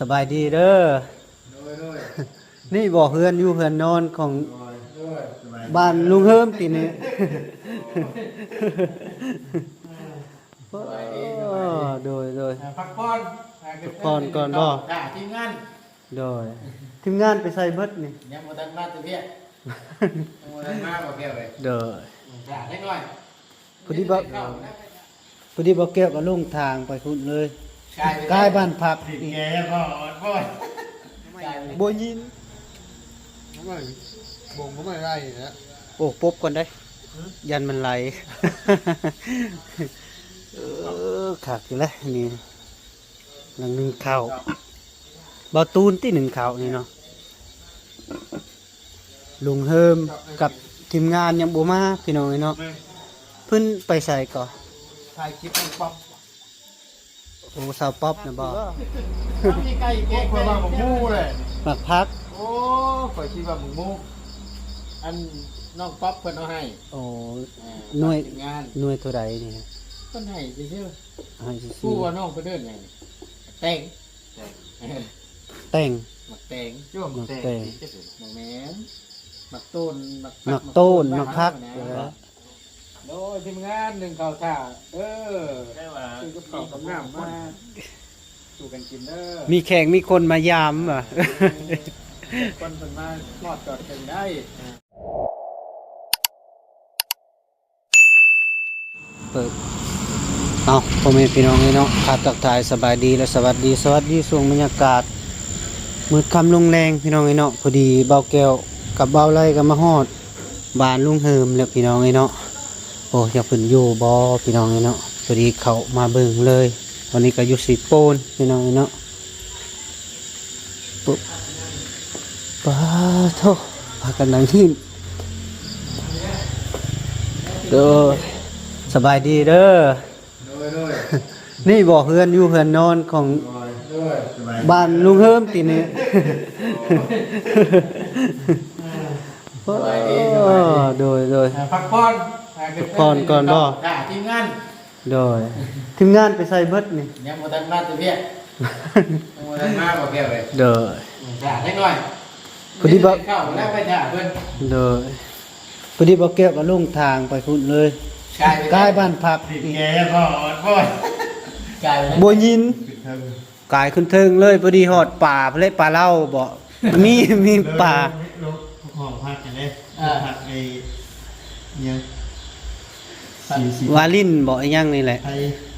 ສະບາຍດີເດີ. ໂດຍ ໂດຍ. ນີ້ບໍ່ເຮືອນຢູ່ເຮືອນນອນຂອງ ໂດຍ ໂດຍ. ສະບາຍດີ ບ້ານລຸງເຮີມຕິນີ້. ສະບາຍດີ ສະບາຍດີ. ໂດຍ ໂດຍ. ເອີ ພັກຜ່ອນ ອ່າ ພັກຜ່ອນກ່ອນບໍ່? ຖ້າທີມງານ ໂດຍ. ທີມງານໄປໃສເບິດນີ້? ຍັງບໍ່ທັນມາແຕ່ວຽກ ຍັງບໍ່ທັນມາບໍ່ແກ້ວເອີຍ. ໂດຍ. ອືມ ຖ້າເດັກນ້ອຍ ພໍດີບໍ່ ເຂົ້ານະ ພໍດີບໍ່ແກ້ວກໍລົງທາງໄປພຸ້ນເລີຍ ກາຍໄປ ກາຍບ້ານພັກອີກ. ແກ່ບໍ່ ບໍ່ ບໍ່ຍິນ ບໍ່ ບໍ່ໄດ້ແລ້ວ. ໂອ້ ປົບກ່ອນເດ້ ຫື ຢ້ານມັນໄຫຼ. ເອີ ຄັກຢູ່ແຫຼະນີ້ ນັ່ງໜຶ້ງເຂົ້າ ເບົາຕູນຕິໜຶ້ງເຂົ້ານີ້ເນາະ. ລຸງເຮີມກັບທີມງານຍັງບໍ່ມາ ພີ່ນ້ອງເອີຍເນາະ. ແມ່ນ ເພິ່ນໄປໃສກໍ? ຖ່າຍຄລິບໃຫ້ປັອບ. ໂອ້ ສາວປັອບນະບໍ່? ມີໄກ່ແກງ ຂ້ອຍວ່າໝາກໝູແຫຼະ ໝາກຜັກ. ໂອ້ ຂ້ອຍຄິດວ່າໝາກໝູ ອັນນ້ອງປັອບເພິ່ນເອົາໃຫ້. ໂອ້ ອ່າ ໜ່ວຍ ທີມງານ ໜ່ວຍເທົ່າໃດນີ້? ເພິ່ນໃຫ້ຊື່ໆ ໃຫ້ຊື່ໆ. ຮູ້ວ່ານ້ອງເພິ່ນເອີ້ນຫຍັງ? ແຕງ ແຕງ ແຕງ ໝາກແຕງ ຢູ່ວ່າໝາກແຕງ ໝາກແຕງ ບໍ່ແມ່ນ ໝາກໂຕນ ໝາກ ໝາກໂຕນ ໝາກຜັກ ໝາກຜັກ ເອີ. ໂດຍ ທີມງານໜຶ້ງເຂົ້າຖ້າເດີ ແຕ່ວ່າ ຊື້ກັບເຂົ້າກັບນ້ຳມາສູ່ກັນກິນເດີ. ມີແຂກມີຄົນມາຢາມວ່າ ເອີ ຄົນເພິ່ນມາຮອດຈອດເຖິງໄດ້. ເປີດ ເອົາ ພໍ່ແມ່ພີ່ນ້ອງເອີຍເນາະ ທັກທາຍສະບາຍດີ ແລະ ສະຫວັດດີ ສະຫວັດດີຊ່ວງບັນຍາກາດມືດຄ່ຳລົງແລງ ພີ່ນ້ອງເອີຍເນາະ. ພໍດີບ່າວແກ້ວກັບບ່າວໄລກໍມາຮອດບ້ານລຸງເຮີມແລ້ວ ພີ່ນ້ອງເອີຍເນາະ. ໂອ້ ຈັກເພິ່ນຢູ່ບໍ່ ພີ່ນ້ອງເອີຍເນາະ. ພໍດີເຂົ້າມາເບິ່ງເລີຍ ຕອນນີ້ກໍຢູ່ສີໂປນ ພີ່ນ້ອງເອີຍເນາະ. ປຶບ ປາໂທ ພາກັນນັ່ງຫີນ. ໂດຍ ສະບາຍດີເດີ. ໂດຍ ໂດຍ. ນີ້ບໍ່ເຮືອນຢູ່ເຮືອນນອນຂອງ ໂດຍ ໂດຍ. ສະບາຍດີ ບ້ານລຸງເຮີມຕິນີ້. ສະບາຍດີ ສະບາຍດີ. ໂດຍ ໂດຍ. ອ່າ ພັກຜ່ອນ ອ່າ ພັກຜ່ອນກ່ອນບໍ່? ຖ້າທີມງານ ໂດຍ. ທີມງານໄປໃສເບິດນີ້? ຍັງບໍ່ທັນມາແຕ່ວຽກ ຍັງບໍ່ທັນມາບໍ່ແກ້ວເອີຍ. ໂດຍ. ອືມ ຖ້າເດັກນ້ອຍ ພໍດີບໍ່ ເຂົ້າແລ້ວໄປຖ້າເພິ່ນ. ໂດຍ. ພໍດີບໍ່ແກ້ວກໍລົງທາງໄປພຸ້ນເລີຍ ກາຍໄປ ກາຍບ້ານພັກອີກ. ແກ່ບໍ່ ບໍ່ ກາຍໄປ ບໍ່ຍິນ ຂຶ້ນເທິງ ກາຍຂຶ້ນເທິງເລີຍ. ພໍດີຮອດປ່າພຸ້ນແຫຼະ ປ່າເລົ່າບໍ່? ມີ ມີປ່າ ເລີຍ ຫ້ອງພັກຫັ້ນເດ້. ອ່າ ພັກໄອ້ຫຍັງ ສີ ສີ ວາລິນບໍ່ ອີຫຍັງນີ້ແຫຼະ ໄພ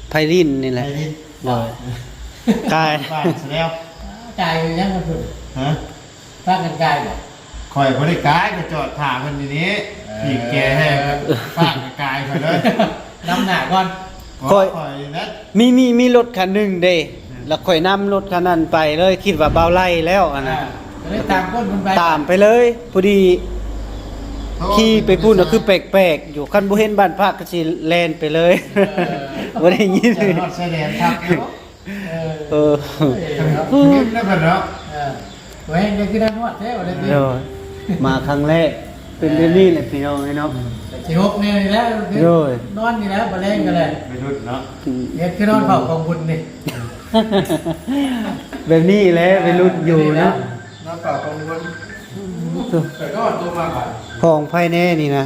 ໄພລິນນີ້ແຫຼະ ໄພລິນ. ໂດຍ. ກາຍ ບ້ານຊະແລ້ວ ກາຍຫຍັງກັນພຸ້ນ? ຮະ? ພາກັນກາຍບໍ່? ຂ້ອຍບໍ່ໄດ້ກາຍ ຂ້ອຍຈອດຖ້າເພິ່ນຢູ່ນີ້. ເອີ ບີບແກໃຫ້ ພາກັນກາຍຂ້ອຍເລີຍ ນຳໜ້າກ່ອນ. ຂ້ອຍ ຂ້ອຍນະ ມີ ມີ ມີລົດຄັນໜຶ່ງເດ້ ອືມ ແລ້ວຂ້ອຍນຳລົດຄັນນັ້ນໄປເລີຍ ຄິດວ່າບ່າວໄລ່ແລ້ວຫັ້ນນະ. ອ່າ ກໍເລີຍຕາມກົ້ນເພິ່ນໄປ ຕາມໄປເລີຍ. ພໍດີ ໂອ້ ຂີ່ໄປພຸ້ນ ເປັນ ກໍຄືແປກໆຢູ່ ຄັນບໍ່ເຫັນບ້ານພັກກໍຊິແລ່ນໄປເລີຍ. ເອີ ບໍ່ໄດ້ຍິນ ຈະຮອດຊາຍແດນຄັກຢູ່. ເອີ ເອີ ເອີ ເອີ ເອີ ເອີ ແມ່ນແລ້ວເນາະ. ເອີ ແມ່ນ ກໍຄືໄດ້ຮອດແທ້ວ່າໄດ້. ໂດຍ. ມາຄັ້ງແລກ ເປັນແບບນີ້ແຫຼະ ພີ່ນ້ອງເອີຍເນາະ. ຊິຫົກແນວນີ້ແຫຼະ. ໂດຍ. ນອນນີ້ແຫຼະ ບໍ່ແລງກໍແລງ ໄປລຸ້ນເນາະ. ອືມ ເຮັດຄືນອນເຝົ້າກອງບຸນນີ້ ແບບນີ້ແຫຼະ ໄປລຸ້ນຢູ່ເນາະ ນອນເຝົ້າກອງບຸນ. ໂຕ ໄປນອນຕົວມາບາດ ຫ້ອງໃຜແດ່ນີ້ນະ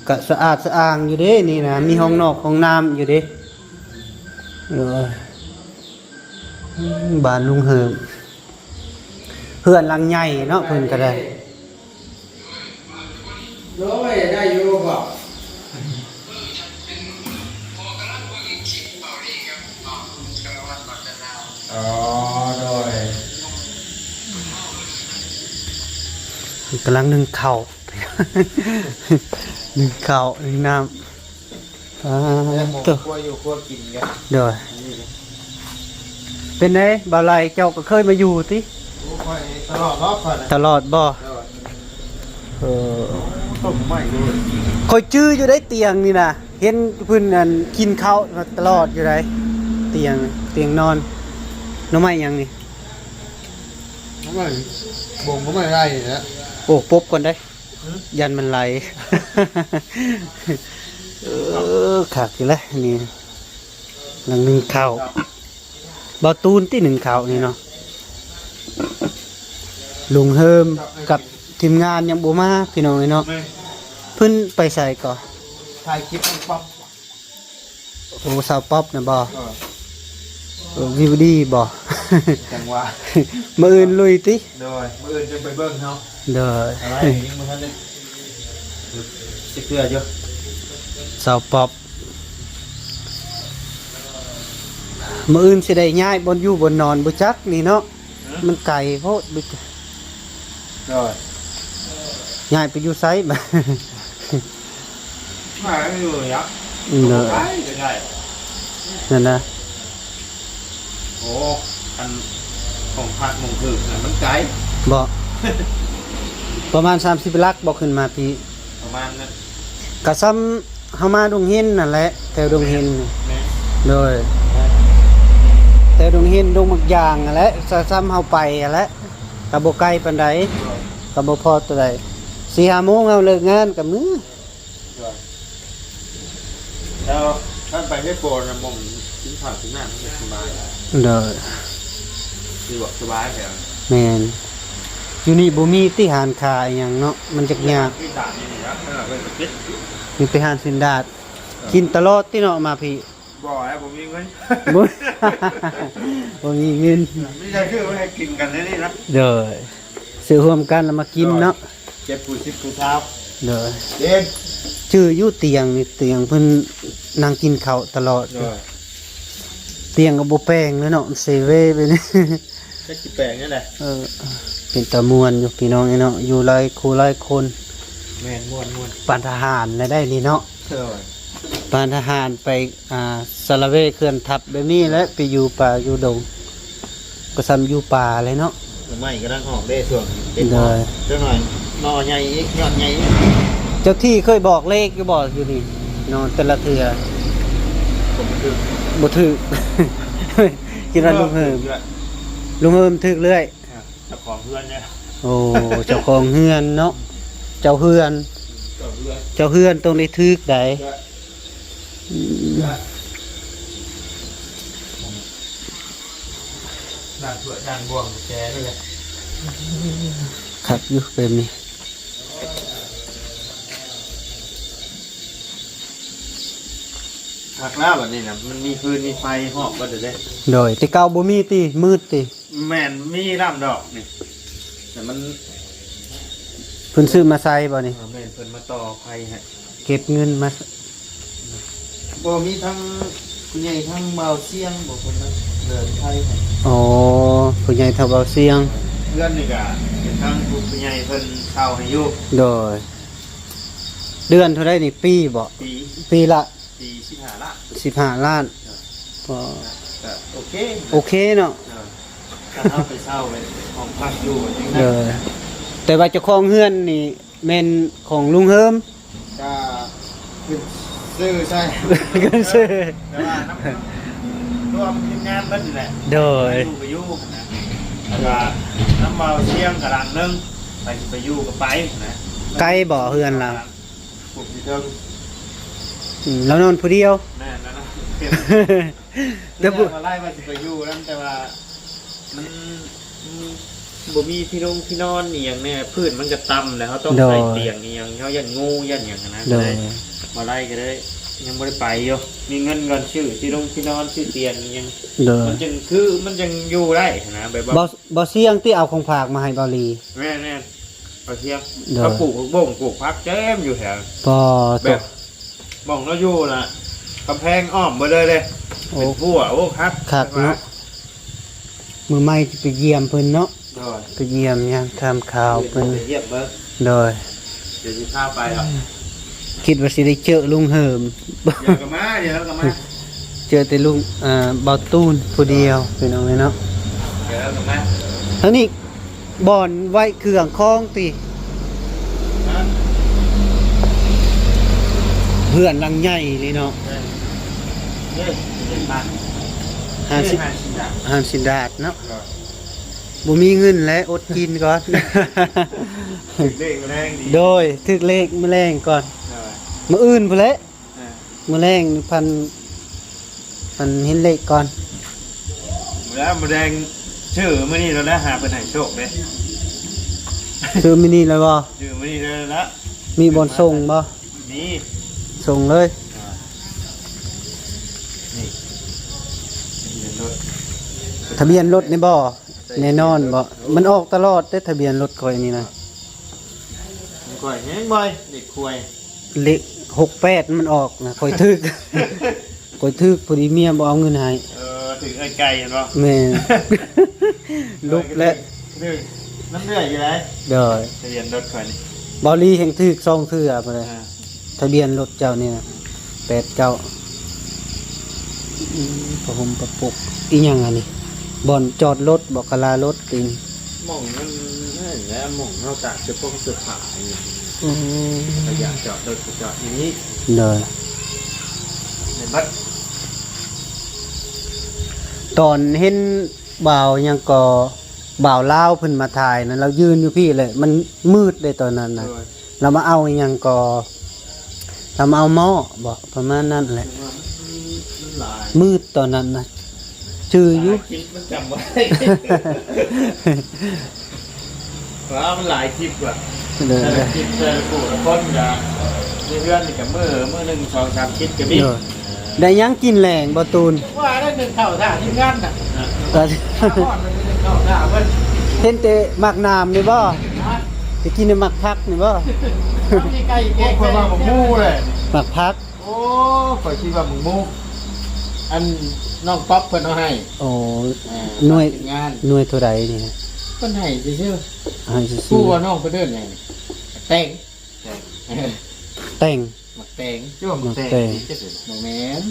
ກະສະອາດສະອ້າງຢູ່ເດ້ນີ້ນະ ມີຫ້ອງນອກຫ້ອງນ້ຳຢູ່ເດ້. ເອີ ບ້ານລຸງເຮີມ ເຮືອນຫຼັງໃຫຍ່ເນາະ ເພິ່ນກໍໄດ້. ໂດຍ ໄດ້ຢູ່ບໍ່? ອໍ ໂດຍ. ເພິ່ນກຳລັງໜຶ້ງເຂົ້າ ໜຶ້ງເຂົ້າ ໜຶ້ງນ້ຳ. ອ່າ ແມ່ນ ໂຕ ຄົວຢູ່ຄົວກິນກັນ. ໂດຍ. ເປັນໃດ ບ່າວໄລ ເຈົ້າກໍເຄີຍມາຢູ່ຕິ? ໂອ້ ຂ້ອຍຕະຫຼອດເນາະ ຂ້ອຍນະ. ຕະຫຼອດບໍ່? ໂດຍ. ເອີ ຕົ້ນໄມ້ຢູ່ ຂ້ອຍຈື່ຢູ່ໄດ໋ ຕຽງນີ້ນະ ເຫັນເພິ່ນ ອັນ ກິນເຂົ້າຕະຫຼອດຢູ່ໄດ໋ ຕຽງ ຕຽງນອນ. ໜໍ່ໄມ້ຫຍັງນີ້? ໜໍ່ໄມ້ ບົງໜໍ່ໄມ້ໄລ່ແຫຼະ. ໂອ້ ປົບກ່ອນເດ້. ຢ້ານມັນໄຫຼ. ເອີ ຄັກຢູ່ແຫຼະນີ້ ນັ່ງໜຶ້ງເຂົ້າ. ບ່າວຕູນຕິໜຶ້ງເຂົ້ານີ້ເນາະ. ລຸງເຮີມກັບທີມງານຍັງບໍ່ມາພີ່ນ້ອງເອີຍເນາະ. ແມ່ນ. ເພິ່ນໄປໃສກໍ? ຖ່າຍຄລິບນ້ອງປັອບ. ໂອ້ ສາວປັອບນະບໍ່? ເອີ ເອີ ວິວດີບໍ່? ຈັ່ງຫວະ ມື້ອື່ນລຸຍຕິ? ໂດຍ ມື້ອື່ນຈຶ່ງໄປເບິ່ງເຮົາ. ໂດຍ ແຕ່ວ່າຍັງບໍ່ທັນໄດ້ຈັກເທື່ອຢູ່ ສາວປັອບ. ມື້ອື່ນຊິໄດ້ຍ້າຍບ່ອນຢູ່ບ່ອນນອນບໍ່ຈັກນີ້ເນາະ. ຮະ? ມັນໄກໂພດ. ໂດຍ ຍ້າຍໄປຢູ່ໃສບາດ? ມາຢູ່ຫຍັງ? ເອີ ໄປກໍໄດ້ ນັ້ນນະ. ໂອ້ ອັນຂອງພັກໝ່ອງຖືກນະ ມັນໄກບໍ່? ປະມານສາມສິບຫຼັກບໍ່? ຂຶ້ນມາພີ້ ປະມານນັ້ນ ກະສ່ຳເຮົາມາດົງເຫັນນັ້ນແຫຼະ ແຖວດົງເຫັນ. ແມ່ນ. ໂດຍ ແມ່ນ. ແຖວດົງເຫັນ ດົງໝາກຢາງຫັ້ນແຫຼະ ສ່ຳເຮົາໄປຫັ້ນແຫຼະ ກະບໍ່ໄກປານໃດ. ໂດຍ ກະບໍ່ພໍເທົ່າໃດ ສີ່ຫ້າໂມງເຮົາເລີກງານກະເມືອ. ໂດຍ ແລ້ວທ່ານໄປເຮັດບໍ່ນະ ໝ່ອງກິນຂ້າວກິນນ້ຳມັນສະບາຍ. ໂດຍ ສະດວກສະບາຍແທ້. ແມ່ນ. ຢູ່ນີ້ບໍ່ມີຕິຮ້ານຄ້າອີ່ຫຍັງເນາະ ມັນຈັກຍາກ. ມີຮ້ານນີ້ນະ ເອີ ເພິ່ນກໍປິດ. ມີແຕ່ຮ້ານຊີ້ນດາດ. ເອີ ກິນຕະຫຼອດຕິເນາະມາພີ້? ບໍ່ແຫຼະ ບໍ່ມີເງິນ ບໍ່ ບໍ່ມີເງິນ. ມີແຕ່ຊື້ມາໃຫ້ກິນກັນໃນນີ້ນະ. ໂດຍ ຊື້ຮ່ວມກັນແລ້ວມາກິນເນາະ. ໂດຍ ເຈັດຜູ້ສິບຜູ້ຊາວ. ໂດຍ ເດ້ ຈື່ຢູ່ຕຽງນີ້ ຕຽງເພິ່ນນັ່ງກິນເຂົ້າຕະຫຼອດ. ໂດຍ ຕຽງກໍບໍ່ແປງເລີຍເນາະ ເຊເວໄປນີ້ ຈັກຊິແປງແນວໃດ. ເອີ ເປັນຕາມ່ວນຢູ່ພີ່ນ້ອງເອີຍເນາະ ຢູ່ຫຼາຍຄູ່ຫຼາຍຄົນ. ແມ່ນ ມ່ວນໆ ປານທະຫານແນວໃດນີ້ເນາະ. ໂດຍ ປານທະຫານໄປ ອ່າ ສາລະເວເຄື່ອນທັບແບບນີ້ແຫຼະ ໄປຢູ່ປ່າຢູ່ດົງ ກໍສ່ຳຢູ່ປ່າເລີຍເນາະ. ໜໍ່ໄມ້ກຳລັງອອກເດ້ຊ່ວງນີ້. ໂດຍ ຈັກໜ້ອຍໜໍ່ໃຫຍ່ອີກ ຍອດໃຫຍ່ອີກ. ເຈົ້າທີ່ເຄີຍບອກເລກຢູ່ບໍ່ ຢູ່ນີ້ເນາະ ແຕ່ລະເທື່ອ? ບໍ່ຖືກ ບໍ່ຖືກ. ຄິດວ່າລຸງເຮີມ ລຸງເຮີມຖືກເລື້ອຍ. ເຈົ້າຂອງເຮືອນເດ້. ໂອ້ ເຈົ້າຂອງເຮືອນເນາະ ເຈົ້າເຮືອນ ເຈົ້າເຮືອນ ເຈົ້າເຮືອນຕ້ອງໄດ້ຖືກໃດ. ອືມ ດ້ານຖ້ວຍດ້ານບ່ວງແຈນີ້ແຫຼະ ຄັກຢູ່ແບບນີ້. ຄັກແລ້ວບັດນີ້ນະ ມັນມີຟືນມີໄຟຮອບເບິດເດ້. ໂດຍ ແຕ່ເກົ່າບໍ່ມີຕິ ມືດຕິ? ແມ່ນ ມີລຳດອກນີ້ ແຕ່ມັນ ເພິ່ນຊື້ມາໃສ່ບໍ່ນີ້? ເອີ ແມ່ນ ເພິ່ນມາຕໍ່ໄຟໃຫ້ ເກັບເງິນມາ. ບໍ່ ມີທັງຜູ້ໃຫຍ່ທັງບ່າວຊຽງ ບໍ່ ເພິ່ນມາເດີນໄຟໃຫ້. ອໍ ຜູ້ໃຫຍ່ເຖົ້າບ່າວຊຽງ. ເຮືອນນີ້ກະເປັນທາງຜູ້ໃຫຍ່ເພິ່ນເຊົ່າໃຫ້ຢູ່. ໂດຍ ເດືອນເທົ່າໃດນີ້? ປີບໍ່? ປີ ປີລະ ປີສິບຫ້າລ້ານ. ສິບຫ້າລ້ານ. ໂດຍ ກໍ ກໍໂອເຄ ໂອເຄເນາະ. ໂດຍ ຖ້າເຮົາໄປເຊົ່າເປັນຫ້ອງພັກຢູ່ຈັ່ງນັ້ນ. ໂດຍ ແຕ່ວ່າເຈົ້າຂອງເຮືອນນີ້ແມ່ນຂອງລຸງເຮີມ? ກະຂຶ້ນຊື່ໃສ່ ຂຶ້ນຊື່ ແຕ່ວ່ານຳ ນຳລວມທີມງານເບິດນີ້ແຫຼະ. ໂດຍ ຢູ່ກໍຢູ່ນະ ແລ້ວກະນຳບ່າວຊຽງກະຫຼັງໜຶ່ງ ໃຜຊິໄປຢູ່ກໍໄປນະ. ໄກບໍ່ເຮືອນລາວ? ຜູ້ທີ່ເທິງ. ອືມ ລາວນອນຜູ້ດຽວ. ແມ່ນ ລາວນອນຜູ້ດຽວ. ແຕ່ ແຕ່ ບໍ່ ວ່າຫຼາຍວ່າຊິໄປຢູ່ນຳ ແຕ່ວ່າມັນ ມັນບໍ່ມີທີ່ນົງທີ່ນອນອີ່ຫຍັງແດ່ ພື້ນມັນກໍຕ່ຳແລ້ວ ເຮົາຕ້ອງ ໂດຍ ໃສ່ຕຽງອີ່ຫຍັງ ເຮົາຢ້ານງູຢ້ານຫຍັງຫັ້ນນະ. ໂດຍ ກໍເລີຍບໍ່ໄດ້ ກໍເລີຍຍັງບໍ່ໄດ້ໄປຢູ່ ມີເງິນກ່ອນ ຊື້ທີ່ນົງທີ່ນອນ ຊື້ຕຽງອີ່ຫຍັງ. ໂດຍ ມັນຈຶ່ງຄື ມັນຈຶ່ງຢູ່ໄດ້ຫັ້ນນະ ແບບວ່າ ບໍ່ ບໍ່ສ່ຽງຕິ ເອົາຂອງຝາກມາໃຫ້ເບົາຫຼີ. ແມ່ນໆ ບໍ່ສ່ຽງ. ໂດຍ ເຂົາປູກຜັກບົ້ງ ປູກຜັກເຕັມຢູ່ແຖວ ບໍ່ ແບບ ໂຕ ບ່ອນເຮົາຢູ່ນະ ກຳແພງອ້ອມເບິດເລີຍເດ້. ໂອ້ ເປັນຮົ້ວ ໂອ້ ຄັກ ຄັກເນາະ. ມື້ໃໝ່ຊິໄປຢ້ຽມເພິ່ນເນາະ. ໂດຍ ໄປຢ້ຽມຍາມຖາມຂ່າວເພິ່ນ ໄປຢ້ຽມເບິ່ງ. ໂດຍ ດຽວຊິພາໄປດອກ. ຄິດວ່າຊິໄດ້ເຈີລຸງເຮີມ. ດຽວກໍມາ ດຽວກໍມາ. ເຈີແຕ່ລຸງ ເອີ ບ່າວຕູນຜູ້ດຽວ ພີ່ນ້ອງເອີຍເນາະ. ດຽວກໍມາ. ທາງນີ້ ບ່ອນໄວ້ເຄື່ອງຂອງຕິ? ຮະ? ເຮືອນຫຼັງໃຫຍ່ເລີຍເນາະ. ເອີ ເອີ ເປັນບ້ານ ຮ້ານຊິນ ເອີ ຮ້ານຊິນດາດ ຮ້ານຊິນດາດເນາະ. ເອີ ບໍ່ມີເງິນແລ້ວ ອົດກິນກ່ອນ. ຖືກເລກມື້ແລງດີ. ໂດຍ ຖືກເລກມື້ແລງກ່ອນ. ເອີ ມື້ອື່ນພຸ້ນແຫຼະ. ເອີ ມື້ແລງພັນ ພັນເຫັນເລກກ່ອນ. ແລ້ວມື້ແລງ ຊື້ມື້ນີ້ໂລດ ແລ້ວຫາເພິ່ນໃຫ້ໂຊກເດ້. ຊື້ມື້ນີ້ເລີຍບໍ່? ຊື້ມື້ນີ້ເລີຍລະ. ມີບ່ອນສົ່ງບໍ່? ມີ. ສົ່ງເລີຍ. ອ່າ ນີ້ ທະບຽນລົດ ທະບຽນລົດນີ້ບໍ່? ແນ່ນອນບໍ່? ມັນອອກຕະຫຼອດເດ້ ທະບຽນລົດຂ້ອຍນີ້ນະ. ຂ້ອຍແຮງບໍ່ ເດັກຄວາຍ ເລກຫົກແປດມັນອອກນະ ຂ້ອຍຖືກ ຂ້ອຍຖືກ ພໍດີເມຍບໍ່ເອົາເງິນໃຫ້. ເອີ ຖືກເອື້ອຍໄກ່ແມ່ນບໍ່? ແມ່ນ ລຸກແລ້ວ ຖືກນຳເອື້ອຍຢູ່ໃດ. ໂດຍ ທະບຽນລົດຂ້ອຍນີ້ ເບົາລີແຮ່ງຖືກສອງເທື່ອພຸ້ນແຫຼະ. ອ່າ ທະບຽນລົດເຈົ້ານີ້ນະ ແປດເກົ້າ. ອືມ ຜ້າຫົ່ມຜ້າປົກ ອີ່ຫຍັງອັນນີ້? ບ່ອນຈອດລົດບໍ? ກະລາລົດຕິ? ໝ່ອງນັ້ນແຫຼະ ໝ່ອງເຮົາຕາກເສື້ອຜົງເສື້ອຜ້າອີ່ຫຍັງ. ອືມ ຂະຫຍະຈອດລົດກໍຈອດຢູ່ນີ້. ໂດຍ ໃນບັດ ຕອນເຫັນບ່າວຫຍັງກໍ ບ່າວລາວເພິ່ນມາຖ່າຍນະ ລາວຢືນຢູ່ພີ້ແຫຼະ ມັນມືດເດ້ຕອນນັ້ນນະ. ໂດຍ ລາວມາເອົາອີ່ຫຍັງກໍ ລາວມາເອົາໝໍ້ບໍ ປະມານນັ້ນແຫຼະ. ແຕ່ວ່າມັນ ມັນຫຼາຍ ມືດຕອນນັ້ນນະ ຈື່ຢູ່ ຫຼາຍຄລິບມັນຈຳບໍ່ໄດ້. ວ້າວ ມັນຫຼາຍຄລິບວ່າ ໂດຍ ແຕ່ລະຄລິບແຕ່ລະຜູ້ລະຄົນກະ ໃນເຮືອນນີ້ກະມື້ ມື້ໜຶ່ງສອງສາມຄລິບກະມີ. ໂດຍ ໄດ້ຫຍັງກິນແລງບໍ່ຕູນ? ວ່າໄດ້ໜຶ້ງເຂົ້າຖ້າທີມງານນະ. ເອີ ເຂົ້າຖ້າເພິ່ນ ເຫັນແຕ່ໝາກໜາມນີ້ບໍ່? ຮະ? ໄດ້ກິນແຕ່ໝາກຜັກນີ້ບໍ່? ມີໄກ່ແກງ ຂ້ອຍວ່າໝາກໝູແຫຼະ ໝາກຜັກ. ໂອ້ ຂ້ອຍຄິດວ່າໝາກໝູ ອັນນ້ອງປັອບເພິ່ນເອົາໃຫ້. ໂອ້ ເອີ ໜ່ວຍ ທີມງານ ໜ່ວຍເທົ່າໃດນີ້? ເພິ່ນໃຫ້ຊື່ໆ ໃຫ້ຊື່ໆ. ຮູ້ວ່ານ້ອງເພິ່ນເອີ້ນຫຍັງນີ້? ແຕງ ແຕງ ແຕງ ໝາກແຕງ. ເຈົ້າໝາກແຕງ ໝາກແຕງ ບໍ່ແມ່ນ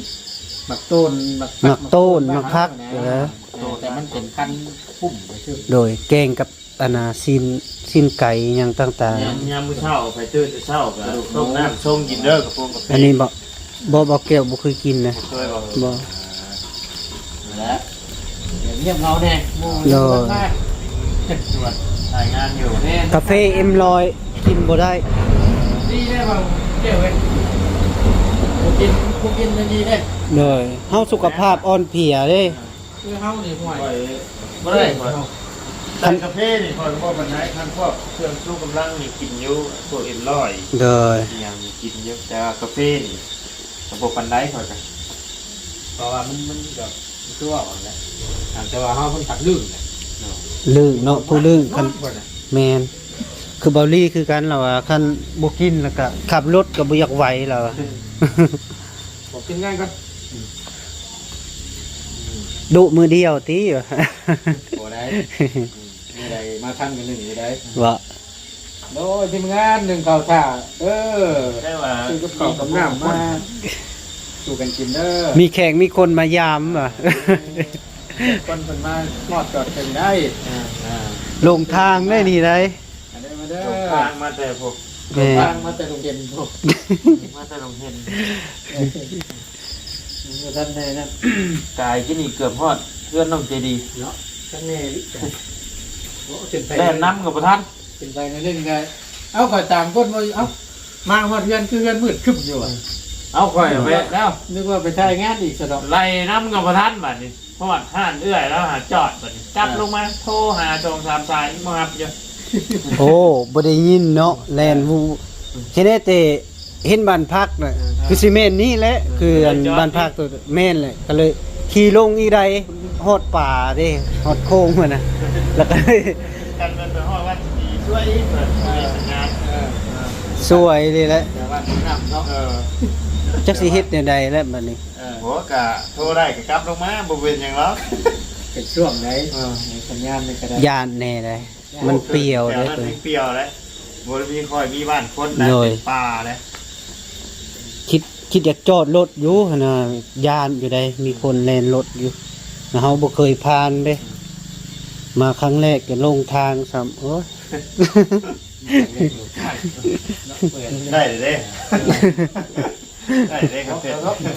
ໝາກໂຕນ ໝາກ ໝາກໂຕນ ໝາກຜັກ ໝາກຜັກ ເອີ ເອີ ແຕ່ມັນເປັນພັນປຸ່ມຊື່. ໂດຍ ແກງກັບອັນນ່າ ຊີ້ນ ຊີ້ນໄກ່ຫຍັງຕ່າງໆ. ຍາມ ຍາມມື້ເຊົ້າ ໃຜຕື່ນແຕ່ເຊົ້າກໍຕົ້ມນ້ຳຊົງກິນເດີ ກະໂປງກາເຟ. ອັນນີ້ບໍ່ ບໍ່ ບໍ່ແກ້ວບໍ່ເຄີຍກິນນະ. ບໍ່ເຄີຍບໍ່? ບໍ່. ແລະ ດຽວງຽບເຫງົາແດ່ ໂດຍ ມາ ກາເຟເອັມຮ້ອຍກິນບໍ່ໄດ້. ດີແລ້ວເວົ້າແກ້ວເອີຍ ບໍ່ກິນ ບໍ່ກິນມັນດີເດ້. ໂດຍ ເຮົາສຸຂະພາບອ່ອນເພຍເດ້. ຄືເຮົານີ້ ຫ້ວຍ ຂ້ອຍບໍ່ໄດ້ ຂ້ອຍ ເຮົາ ຄັນກາເຟນີ້ຂ້ອຍກໍບໍ່ປານໃດ ຄັນພວກເຄື່ອງຊູກຳລັງນີ້ກິນຢູ່ ພວກເອັມຮ້ອຍ ໂດຍ ອີ່ຫຍັງນີ້ກິນຢູ່ ແຕ່ວ່າກາເຟນີ້ ກໍບໍ່ປານໃດຂ້ອຍກະ ເພາະວ່າມັນ ມັນກໍຄືເວົ້າຫັ້ນແຫຼະ ແຕ່ວ່າເຮົາມັນຕັດລື່ນແຫຼະເນາະ ລື່ນເນາະ ຜູ້ລື່ນ ຄັນ ແມ່ນ ຄືເບົາລີຄືກັນລາວວ່າ ຄັນບໍ່ກິນແລ້ວກະຂັບລົດກໍບໍ່ຢາກໄຫວລາວວ່າ ບອກກິນງ່າຍກ່ອນ ດຸມື້ດຽວຕິ ບໍ່ໄດ້ ມື້ໃດມາທັນມື້ໜຶ່ງຢູ່ໃດ ບໍ່ ໂດຍທີມງານໜຶ້ງເຂົ້າຖ້າເດີ ແຕ່ວ່າຊື້ກັບເຂົ້າກັບນ້ຳມາສູ່ກັນກິນເດີ ມີແຂກມີຄົນມາຢາມວ່າ ຄົນເພິ່ນມາຮອດຈອດເຖິງໄດ້ ອ່າ ອ່າ ລົງທາງໄດ້ນີ້ໄດ໋ ມາເດີ ມາເດີ ລົງທາງມາແຕ່ພວກ ແມ່ນ ລົງທາງມາແຕ່ໂຮງຮຽນພວກ ມາແຕ່ໂຮງຮຽນ ບໍ່ທັນໄດ້ນັ້ນ ກາຍກິນນີ້ເກືອບຮອດເຮືອນນ້ອງເຈດີເນາະ ທັນແນ່ ໂອ້ ຂຶ້ນໄປ ແລ່ນນຳກໍບໍ່ທັນ ຂຶ້ນໄປໜ້ອຍໜຶ່ງກໍ ເອົາ ຂ້ອຍຕາມຄົນບໍ່ ເອົາ ມາຮອດເຮືອນຄືເຮືອນມືດຄຶ້ມຢູ່ຫວາ ເອົາ ຂ້ອຍໄປແລ້ວ ນຶກວ່າໄປຖ່າຍງານອີກຊະດອກ ໄລ່ນຳກໍບໍ່ທັນບາດນີ້ ຮອດຮ້ານເອື້ອຍລາວຫາຈອດ ບາດນີ້ກັບລົງມາໂທຫາສອງສາມສາຍບໍ່ຮັບຢູ່ ໂອ້ ບໍ່ໄດ້ຍິນເນາະ ແລ່ນວູ ເຫັນແຕ່ ເຫັນບ້ານພັກນະ ເອີ ຄືຊິແມ່ນນີ້ແຫຼະ ເອີ ຄືອັນ ເອີ ບ້ານພັກໂຕ ແມ່ນແຫຼະ ກໍເລີຍຂີ່ລົງອີກໄດ໋ ຮອດປ່າເດ້ ຮອດໂຄ້ງຫັ້ນນະ ແລ້ວກໍເລີຍ ກັນໄປຮອດວັດສວຍເພິ່ນ ເອີ ສວຍນີ້ແຫຼະ ແຕ່ວ່ານ້ຳເນາະ ເອີ ຈັກຊິເຮັດແນວໃດແລ້ວບັດນີ້ ເອີ ໂຫ ກະໂທໄດ້ກໍກັບລົງມາ ບໍ່ເປັນຫຍັງດອກ ເປັນຊ່ວງໃດ ເອີ ໃນສັນຍານນີ້ກໍໄດ້ ຢ້ານແດ່ໃດ໋ ມັນປ່ຽວເດ້ ແຖວນັ້ນມັນປ່ຽວເດ້ ບໍ່ໄດ້ມີ ຄ່ອຍມີບ້ານຄົນນະ ໂດຍ ເປັນປ່າເດ້ ຄິດ ຄິດຢາກຈອດລົດຢູ່ຫັ້ນນະ ຢ້ານຢູ່ໃດ໋ ມີຄົນແລ່ນລົດຢູ່ ແລ້ວເຮົາບໍ່ເຄີຍຜ່ານເດ້ ມາຄັ້ງແລກກໍຫຼົງທາງຊ້ຳ ໂອ້ຍ ໄດ້ເດ້ ໄດ້ເດ້ ຄັນເປັນ ໂອ້ຍ ຄັ້ງ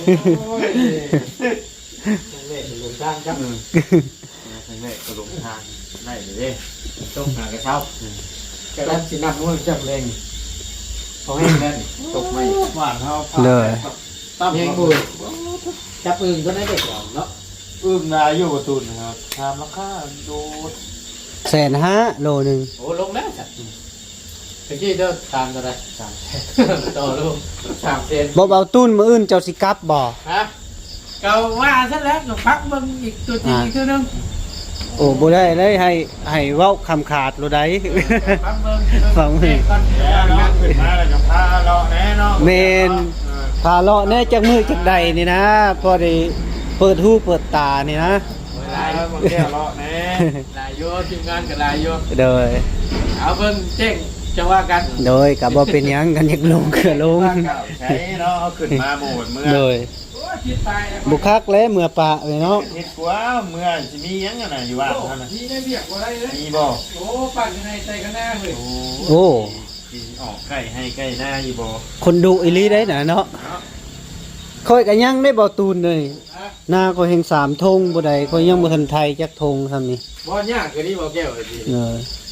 ແລກກໍຫຼົງທາງຊ້ຳ ອືມ ຄັ້ງແລກກໍຫຼົງທາງໄດ້ເດ້ ຕົກຫາກະເຊົ້າ ກະລັງຊິນັບມື້ຈັບແລງ ພໍແຮງແລ້ວຕົກໃໝ່ ຫວານເຮົາ ເລີຍ ຕຳແຮງບຸຍ ຈັບອຶ່ງຕົວນັ້ນໄດ້ກ່ອນເນາະ ອຶ່ງນາຢູ່ບໍ່ຕູນເນາະ ຖາມລາຄາໂດດ ແສນຫ້າໂລໜຶ່ງ. ໂອ້ ລົງແລ້ວຊັ້ນ. ຕະກີ້ເຈົ້າຖາມເທົ່າໃດ? ສາມແສນ ຕໍ່ລົງ ສາມແສນ. ບໍ່ ເບົາຕູນ ມື້ອື່ນເຈົ້າຊິກັບບໍ່? ຮະ? ກໍວ່າຊັ້ນແຫຼະ ກໍຟັງເບິ່ງອີກຕົວຈິງອີກເທື່ອໜຶ່ງ. ໂອ້ ບໍ່ໄດ້ເລີຍ ໃຫ້ ໃຫ້ເວົ້າຄຳຂາດໂລດໃດ໋. ເອີ ກໍຟັງເບິ່ງ ຟັງເບິ່ງ ແຈ້ງກ່ອນ. ແລ້ວເນາະ ຂຶ້ນມາແລ້ວກໍພາເລາະແດ່ເນາະ. ແມ່ນ ເອີ ພາເລາະແດ່ ຈັກມື້ຈັກໃດນີ້ນະ ພໍໄດ້ເປີດຫູເປີດຕານີ້ນະ. ໂອ້ຍ ຫຼາຍຢູ່ ເລາະແດ່ ຫຼາຍຢູ່ ທີມງານກໍຫຼາຍຢູ່. ໂດຍ ເອົາເບິ່ງແຈ້ງຈັ່ງວ່າກັນ. ໂດຍ ກໍບໍ່ເປັນຫຍັງ ຄັນຢາກລົງກໍລົງ. ໃຊ່ເນາະ ເຮົາຂຶ້ນມາບໍ່ຫວນເມືອ. ໂດຍ ໂອ້ຍ ຄິດໄປແລ້ວ ບໍ່ຄັກແລ້ວ ເມືອປະເລີຍເນາະ. ເຮັດກວ່າເມືອ ຊິມີຫຍັງຫັ້ນນະ ຢູ່ບ້ານເຮົານະ ມີແນວວຽກບໍ່ໄດ້ເລີຍ. ມີບໍ່? ໂອ້ ປາກຢູ່ໃນໃສ່ຄະນາເຮີ້ຍ. ໂອ້ ໂອ້ ຊິອອກໃກ້ໄຮ່ໃກ້ນາຢູ່ບໍ່? ຄົນດຸອີ່ຫຼີໄດ໋ນະເນາະ. ເນາະ ຂ້ອຍກໍຍັງໄດ້ ເບົາຕູນເອີຍ. ນາຂ້ອຍແຮ່ງສາມທົ່ງບໍ່ໄດ້ ຂ້ອຍຍັງບໍ່ທັນໄຖຈັກທົ່ງຊ້ຳນີ້. ບໍ່ຍາກຄືນີ້ບໍ່ແກ້ວ ເອີ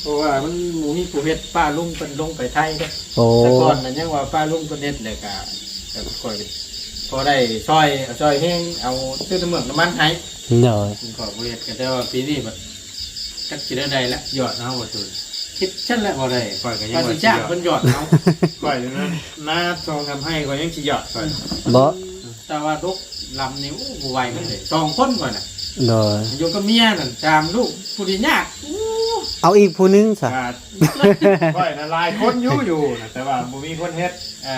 ເພາະວ່າມັນບໍ່ມີຜູ້ເຮັດ ປ້າລຸງເພິ່ນລົງໄປໄຖເດ້. ໂອ້ ແຕ່ກ່ອນນັ້ນຍັງວ່າປ້າລຸງເພິ່ນເຮັດ ແລ້ວກະ ແລ້ວຂ້ອຍພໍໄດ້ຊ່ອຍ ຊ່ອຍແຮງ ເອົາຊື້ນ້ຳເມືອກນ້ຳມັນໃຫ້. ໂດຍ ຂ້ອຍບໍ່ເຮັດ ກໍແຕ່ວ່າປີນີ້ບັດ ຈັກຊິແນວໃດລະ ຢອດເຮົາບໍ່ຖືກ ຄິດຊັ້ນແຫຼະບໍ່ໄດ້. ຂ້ອຍກໍຍັງວ່າຊິຈ້າງເພິ່ນຢອດເຮົາ. ຂ້ອຍນັ້ນນາສອງສາມໄຮ່ ຂ້ອຍຍັງຊິຢອດຂ້ອຍ. ບໍ່ ແຕ່ວ່າດົກລຳນີ້ ໂອ້ ບໍ່ໄຫວເລີຍ ສອງຄົນຂ້ອຍນະ. ໂດຍ ຢູ່ກັບເມຍນັ້ນ ສາມລູກ ຜູ້ທີ່ຍາກ. ໂອ້ ເອົາອີກຜູ້ໜຶ່ງຊະ. ຂ້ອຍນະຫຼາຍຄົນຢູ່ ຢູ່ນະ ແຕ່ວ່າບໍ່ມີຄົນເຮັດ. ເອີ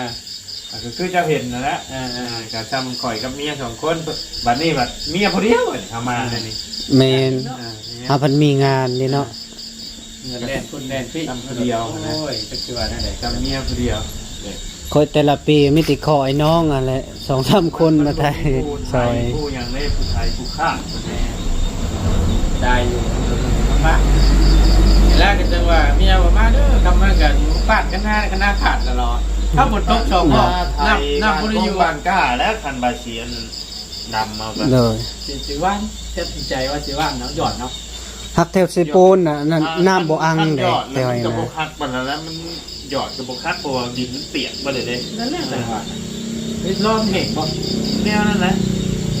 ກໍຄືເຈົ້າເຫັນນັ້ນແຫຼະ. ເອີ ເອີ ກໍຊ່ຳຂ້ອຍກັບເມຍສອງຄົນ. ບັດນີ້ບັດເມຍຜູ້ດຽວ ເຂົ້າມາແລ້ວນີ້. ແມ່ນ ເອີ ເຮົາພັດມີງານເດ້ເນາະ. ເງິນແລ່ນພຸ້ນແລ່ນພີ້ ຊ່ຳຜູ້ດຽວນະ. ໂອ້ຍ ຈັກຊິວ່າແນວໃດ ຊ່ຳເມຍຜູ້ດຽວ. ຂ້ອຍແຕ່ລະປີມີແຕ່ຂໍໄອ້ນ້ອງຫັ້ນແຫຼະ ສອງສາມຄົນມາໄຖຊ່ອຍ. ຜູ້ຫຍັງເດ້ ຜູ້ໄຖຜູ້ຄ້າງ ໄດ້ຢູ່ ມັນມາ ແລ້ວກໍຈັ່ງວ່າເມຍວ່າ ມາເດີ ກັບມາກັນ ປາດກັນນາ ກັນນາຂາດຕະຫຼອດ. ຖ້າຝົນຕົກສອງຮອບ ນ້ຳ ນ້ຳບໍ່ໄດ້ຢູ່ ບ້ານກ້າແລ້ວ ຄັນບາສຽນ ດຳເອົາກໍ ໂດຍ ຊິ ຊິຫວ່ານ ຕັດສິນໃຈວ່າຊິຫວ່ານເນາະ ຢອດເນາະ. ຮັກແຖວເຊໂປນນະ ນັ້ນ ອ່າ ນ້ຳບໍ່ອັ່ງເດ້ ແຖວນັ້ນ ມັນກໍບໍ່ຄັກປານນັ້ນແຫຼະ ມັນຢອດກໍບໍ່ຄັກ ເພາະວ່າດິນມັນປຽກເບິດເລີຍເດ້. ນັ້ນແຫຼະ ຈັ່ງວ່າ ເຮັດລ້ອມແຫ້ງບໍ່ ແນວນັ້ນແຫຼະ.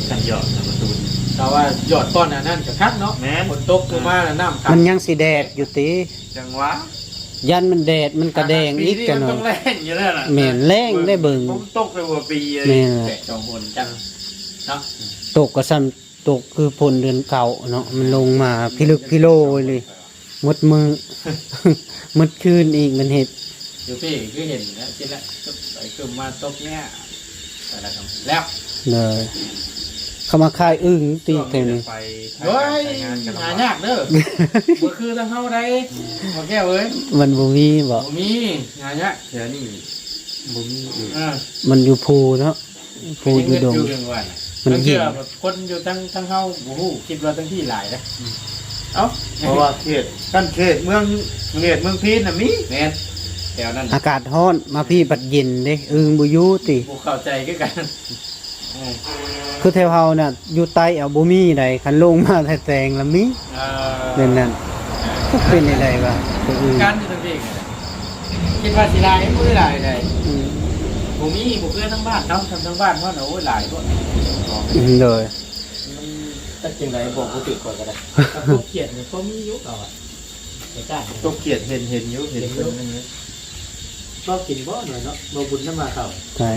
ຄັນຢອດນະ ປະຕູ ຖ້າວ່າຢອດກ່ອນໜ້ານັ້ນກໍຄັກເນາະ. ແມ່ນ ຝົນຕົກລົງມາແລ້ວນ້ຳຂັງ ມັນຍັງຊິແດດຢູ່ຕິ. ຈັ່ງຫວະ ຢ້ານມັນແດດ ມັນກະແດງອີກກະໜ້ອຍ. ແມ່ນ ແລ້ງໄດ້ເບິ່ງ ມັນຕົກໄປຫົວປີ. ແມ່ນ ແຕກສອງຫົນຈັງເນາະ ຕົກກໍຊ່ຳຕົກຄືຝົນເດືອນເກົ້າເນາະ. ມັນລົງມາພິລຶກພິໂລເລີຍ ໝົດມື້ ໝົດຄືນອີກ ມັນເຮັດ. ຢູ່ພີ້ຄືເຫັນແລ້ວ ຊິແລ້ວ ໄປຄືມາຕົກແລ້ວ ແລ້ວ ເຂົາມາຂາຍອຶ່ງຕິ ຊ່ວງນີ້ແຖວນີ້ ໂອ້ຍ ຫາຍາກເດີ ບໍ່ຄືທາງເຮົາໃດ ບໍ່ແກ້ວເອີຍ. ມັນບໍ່ມີບໍ່? ບໍ່ມີ ຫາຍາກ ແຖວນີ້ບໍ່ມີອຶ່ງ. ເອີ ມັນຢູ່ພູເນາະ ພູຢູ່ດົງ ມັນເຢັນ. ຄົນຢູ່ທາງ ທາງເຮົາບໍ່ຮູ້ ຄິດວ່າທາງພີ້ຫຼາຍເດ້. ເອົ້າ ເພາະວ່າເຂດ ຄັນເຂດເມືອງ ເຂດເມືອງພີນນະມີ. ແມ່ນ ແຖວນັ້ນ ອາກາດຮ້ອນ ມາພີ້ບັດເຢັນເດ້ ອຶ່ງບໍ່ຢູ່ຕິ. ບໍ່ເຂົ້າໃຈຄືກັນ. ເອີ ຄືແຖວເຮົານະ ຢູ່ໃຕ້ເອົາບໍ່ມີໃດ ຄັນລົງມາແຖວແຕງລະມີ. ເອີ ແບບນັ້ນ ເປັນຈັ່ງໃດວະ ຄື ການຢູ່ທາງພີ້ ຄິດວ່າຊິຫຼາຍ ບໍ່ໄດ້ຫຼາຍໃດ. ອືມ ບໍ່ມີ ບໍ່ຄືທາງບ້ານເຮົາ ທາງ ທາງບ້ານເຮົານະ ໂອ້ຍ ຫຼາຍໂພດ. ອືມ ໂດຍ ມັນຈັກຈັ່ງໃດ ບອກບໍ່ຖືກຂ້ອຍກໍໄດ້. ແຕ່ກົບຂຽດນີ້ພໍມີຢູ່ ເຂົາວ່າ ແຕ່ກ້າ ກົບຂຽດເຫັນ ເຫັນຢູ່ ເຫັນ ເຫັນຢູ່ ເພິ່ນນັ້ນຢູ່. ເຮົາກິນບໍ່ໜ້ອຍເນາະ ບໍ່ບຸນນຳມາເຂົ້າ. ໃຊ່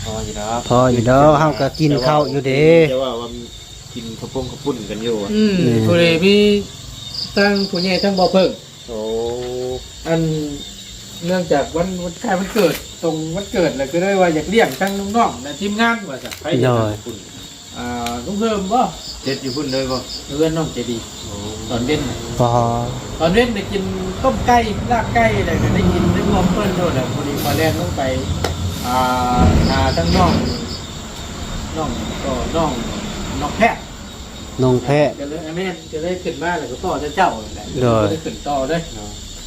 ພໍຢູ່ດອກ ພໍຢູ່ດອກ ເຮົາກໍກິນເຂົ້າຢູ່ເດ້. ແຕ່ວ່າ ແຕ່ວ່າກິນເຂົ້າປຸ້ງເຂົ້າປຸ້ນກັນຢູ່. ອືມ ອືມ ຜູ້ໃດມີທັງຜູ້ໃຫຍ່ທັງບໍ່ເພິ່ງ. ໂອ້ ອັນ ເນື່ອງຈາກວັນ ວັນຄ້າຍວັນເກີດ ຕົງວັນເກີດ ແລ້ວກໍເລີຍວ່າຢາກລ້ຽງທັງນ້ອງໆ ແລະ ທີມງານວ່າຊັ້ນ. ໃຜເຮັດ ໂດຍ ຫັ້ນ? ອ່າ ລຸງເພີ່ມບໍ່? ເຮັດຢູ່ພຸ້ນເລີຍບໍ່? ເຮືອນນ້ອງໃຈດີ. ໂອ້ ຕອນເວັນ ອໍ ຕອນເວັນໄດ້ກິນຕົ້ມໄກ່ ລາບໄກ່ ແລ້ວກໍໄດ້ກິນໄດ້ຮ່ວມເພິ່ນໂລດ. ແລ້ວພໍດີຂ້ອຍແລ່ນລົງໄປ ອ່າ ຫາທັງນ້ອງ ນ້ອງ ກໍນ້ອງ ນ້ອງແພດ ນ້ອງແພດ ກໍເລີຍ ແມ່ນ ກໍເລີຍຂຶ້ນມາ ແລ້ວກໍພໍ້ແຕ່ເຈົ້ານັ້ນແຫຼະ. ໂດຍ ກໍເລີຍຂຶ້ນຕໍ່ເດ້.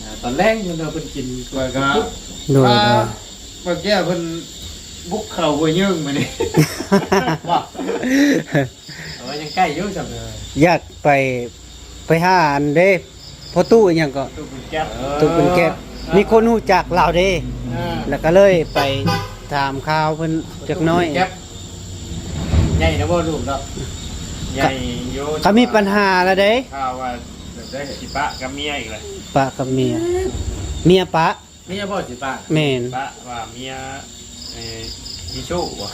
ອ່າ ຕອນແລງເພິ່ນວ່າເພິ່ນກິນ ຂ້ອຍກໍ ໂດຍ ອ່າ ໂດຍ ເມື່ອກີ້ເພິ່ນບຸກເຂົ້າຫ້ວຍເຍີ້ງມື້ນີ້. ບໍ່ ເອີ ຍັງໃກ້ຢູ່ຊ້ຳ. ເອີ ຢາກໄປ ໄປຫາອັນເດ້ ພໍ່ຕູ້ອີ່ຫຍັງເກາະ ຕູ້ບຸນແກັບ. ຕູ້ບຸນແກັບ ເອີ ມີຄົນຮູ້ຈັກລາວເດ້. ເອີ ແລ້ວກໍເລີຍໄປຖາມຂ່າວເພິ່ນຈັກໜ້ອຍ. ຕູ້ບຸນແກັບ ໃຫຍ່ແລ້ວບໍ່ລູກເນາະ? ໃຫຍ່ຢູ່ ກໍມີປັນຫາແລ້ວເດ້. ຂ່າວວ່າ ໄດ້ກໍຊິປະກັບເມຍອີກແຫຼະ ປະກັບເມຍ ເມຍປະ ເມຍບໍ່ຊິປະ ແມ່ນ ປະວ່າເມຍ ເອີ ມີຊູ້ບໍ່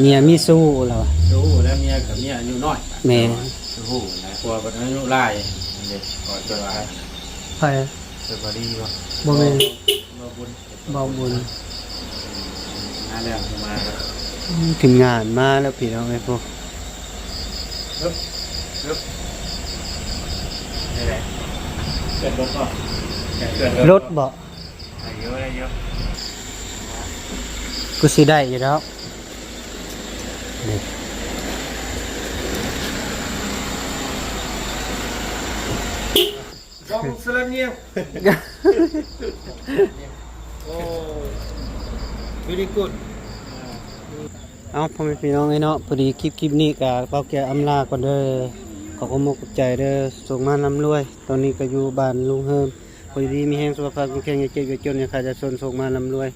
ເມຍມີຊູ້ແລ້ວ ຊູ້ແລ້ວ ເມຍກໍເມຍອາຍຸນ້ອຍ ແມ່ນ ຊູ້ແລ້ວ ຜົວເພິ່ນອາຍຸຫຼາຍ ເດ້ ກໍຈະວ່າ ໃຜ ສະບາຍດີບໍ່ ບໍ່ແມ່ນ ບໍ່ບຸນ ເບົາບຸນ ມາແລ້ວ ມາແລ້ວ ອືມ ທີມງານມາແລ້ວພີ່ນ້ອງເອີຍ ພຸ້ນ ຮຶບ ຮຶບ ໄດ້ ເຄື່ອນລົດບໍ່ ເຄື່ອນລົດບໍ່ ໄດ້ຢູ່ ໄດ້ຢູ່ ຄືຊິໄດ້ຢູ່ດອກ ນີ້ Bông Slangiang. Oh, very good. ເອົາ ພໍ່ແມ່ພີ່ນ້ອງເອີຍເນາະ ພໍດີຄລິບ ຄລິບນີ້ກໍເບົາແກ້ວອຳລາກ່ອນເດີ ຂໍຂອບອົກຂອບໃຈເດີ ໂຊກໝານລ່ຳລວຍ ຕອນນີ້ກໍຢູ່ບ້ານລຸງເຮີມ ຢູ່ດີມີແຮງ ສຸຂະພາບເຂັ້ມແຂງ ຢ່າເຈັບຢ່າຈົນ ຢ່າຂາດຢ່າຈົນ ໂຊກໝານລ່ຳລວຍ